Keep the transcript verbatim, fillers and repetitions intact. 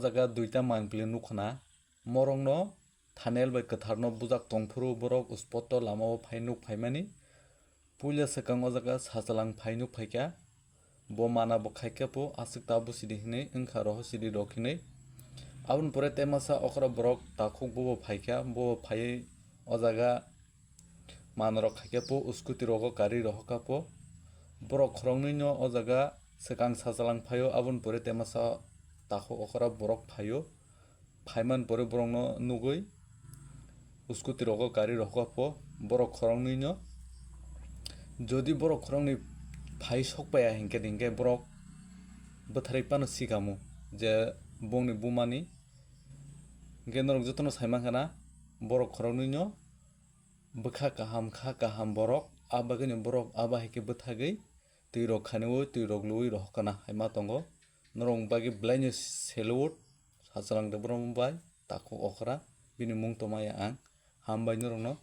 jaga duita manpli nukhna, morokno Thaniel bai kwtharno bujak tongphuru borok uspoto lamao phai nuk phaimani. Puila swkang o jaga sachalang phai nuk phaikha, bo mana bo khaikha po aswk ta busidi hinwi wngkha rohosidi rok hinwi. Aboni pore temasa okra borok takhuk bobo phaikha, bobo phaiwi o jaga manrok khaikhe po, scooty rogo gari rohorkha po. Borok khoroknwino o jaga swkang sachalang phaio, aboni pore temasa takhuk okra borok phaio. Phaimani pore borokno nugwi scooty rogo gari rohorkha po borok khoroknwino. Jodi borok khoroknwi phai sokpaiya hinkhe, hinkhe borok bwtharwi phano sikamo je bongni bumani. Hinkhe norok jotono saimankha na, borok khoroknwino bwkha kaham, kha kaham borok, a bagwino borok a bahai khe bwthagwi twi rok khaniui, twi rok luui rohorkha na hai ma tongo. Norok bagwi belaino salute, sachalang de borok bai takhuk okra, bini mung tongmaya ang. Hambai norokno.